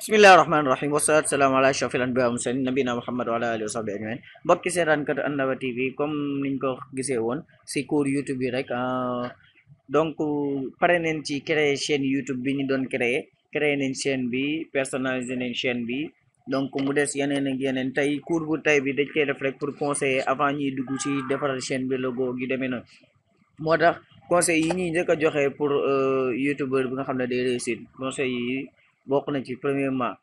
Bismillahirrahmanirrahim. Wassalatu wassalamu ala ashrafil anbiya wal mursalin nabina Muhammad wa ala alihi wa sahbihi ajmain. Mbokki seetaan kat Annaba TV comme niñ ko gisee woon si cours YouTube bi rek donc pare nañ ci créer chaîne YouTube bi ñu doon créer nañ chaîne bi personnaliser nañ chaîne bi donc mu des yeneen ak yeneen tey cours bu tey bi dañ koy def rek pour conseiller avant ñuy dugg ci defaral chaîne bi logo gi demee noonu moo tax conseil yi ñuy njëkk a joxe pour youtubeur bi nga xam ne day réussir conseil yi bokk na ci premièrement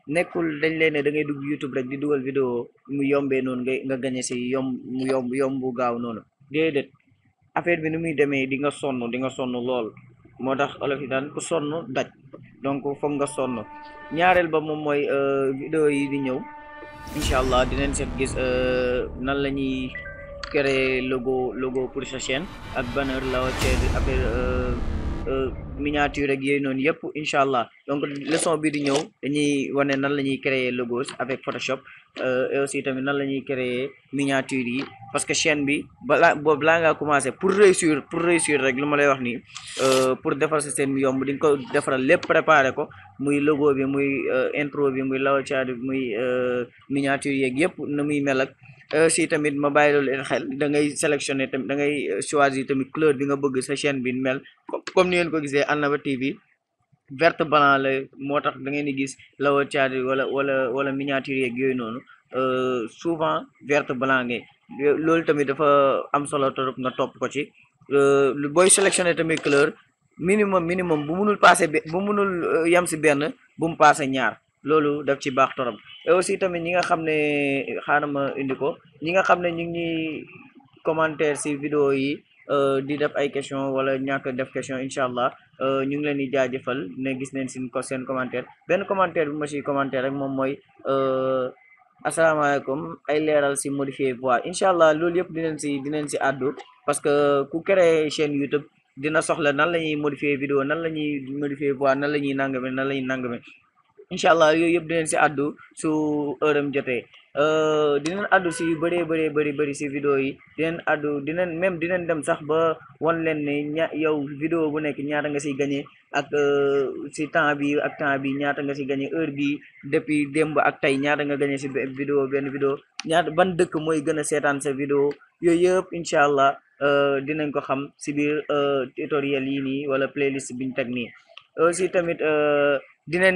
nekkul dañ leen ne da ngay dugg YouTube rek di dugal vidéo mu yombee noonu nga gañe si yomb bu gaaw noonu déedéet affaire bi ni muy demee di nga sonn lool moo tax olof yi daan ku sonn daj donc foog nga sonn ñaareel ba moom mooy vidéo yi di ñëw incha allah dinañ seet gis nan la ñuy créer logo pour sa chaîne ak banner la wàccee affaire miniature ak yooyu noonu yëpp incha allah donc leçon bi di ñëw dañuy wane nan la ñuy créer logos avec Photoshop et aussi tamit nan la ñuy créer miniature yi parce que chaîne bi balaa ngaa commencer pour réussir rek lu ma lay wax nii pour defar sa chaîne bi yomb di nga ko defaral lépp préparer ko muy logo bi muy intro bi muy lawcaat bi muy miniature yeeg yëpp na muy mel ak si tamit ma bàyyi loolu xel da ngay sélectionner tamit da ngay choisir tamit couleur bi nga bëgg sa chaîne bi mel comme ni ngeen ko gisee Annaba TV verte blanc la moo tax da ngeen di gis lawa caadi wala miniature yeeg yooyu noonu souvent verte blanc ngay loolu tamit dafa am solo trop nga topp ko ci booy sélectionner tamit couleur minimum bu munul passé bu munul yam si benn bu mu passé ñaar loolu daf ci baax torop et aussi tamit ñi nga xam ne xaaral ma indi ko ñi nga xam ne ñu ngi commentaire si vidéo yi di def ay question wala ñàkk def question incha allah ñu ngi leen di jaajëfal ne gis neen seen commentaire benn commentaire bi ma si commentaire rek moom mooy asalaamaaleykum ay leeral si modifier voix incha allah loolu yëpp dinañ si àddu parce que ku créer chaîne YouTube dina soxla nan la ñuy modifier vidéo nan la ñuy modifier voix nan la ñuy nangame incha allah yooyu yëpp dinañ si àddu su heure am jotee dinañ àddu si yu bëri si vidéo yi dinañ dem sax ba wan leen ne yow vidéo bu nekk ñaata nga siy gagné ak si temps bi ñaata nga si gagné heure bi depuis démb ak tey ñaata nga gagné si benn vidéo ñaata ban dëkk mooy gën a seetaan sa vidéo yooyu yëpp incha allah dinañ ko xam si biir tutoriel yi nii wala playlist biñ teg nii aussi tamit dinañ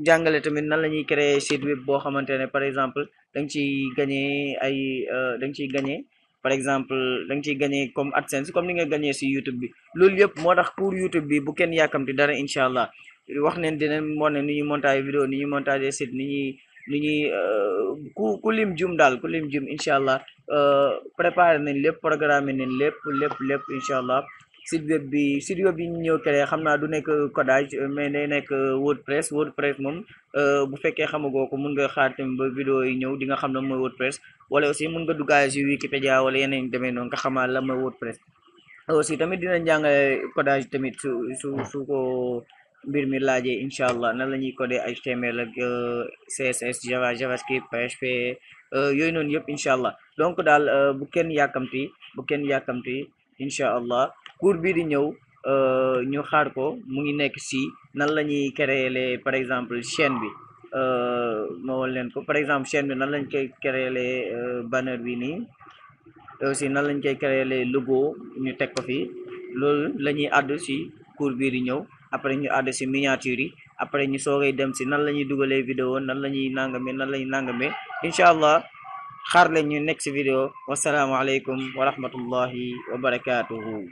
jàngale tamit nan la ñuy créer site web boo xamante ne par exemple da nga ciy gagné da nga ciy gagné par exemple da nga ciy gagné comme AdSense comme ni nga gagné si YouTube bi loolu yëpp moo tax pour YouTube bi bu kenn yàkkamti dara incha allah wax neen dinañ moo ne ni ñuy montage vidéo ni ñuy montage site ni ñuy ku lim jum daal ku lim jum incha allah préparé nañ lépp programmé nañ lépp incha allah site web bi ñu ñëw créé xam naa du nekk codage mais day nekk WordPress moom bu fekkee xamagoo ko mun nga xaar tamit ba vidéo yi ñëw di nga xam ne mooy WordPress wala aussi mun nga duggaale si Wikipédia wala yeneen demee noonu nga xamaa la mooy WordPress aussi tamit dina jàngale codage tamit su ko mbir mi laajee incha allah nan la ñuy coder HTML ak CSS JavaScript PHP yooyu noonu yëpp incha allah donc daal bu kenn yàkkamti incha allah cours bii di ñëw ñu xaar ko mu ngi nekk si nan la ñuy créer les par exemple chaîne bi ma wal leen ko par exemple chaîne bi nan lañ koy créer les banner bi nii aussi nan lañ koy créer les logo ñu teg ko fii loolu la ñuy àddu si cours bii di ñëw après ñu àddu si miniature yi après ñu soogay dem si nan la ñuy dugalee vidéo nan la ñuy nangame incha allah xaar leen ñu nekk si vidéo wasalaamaaleykum wa rahmatullahi wa barakatuhu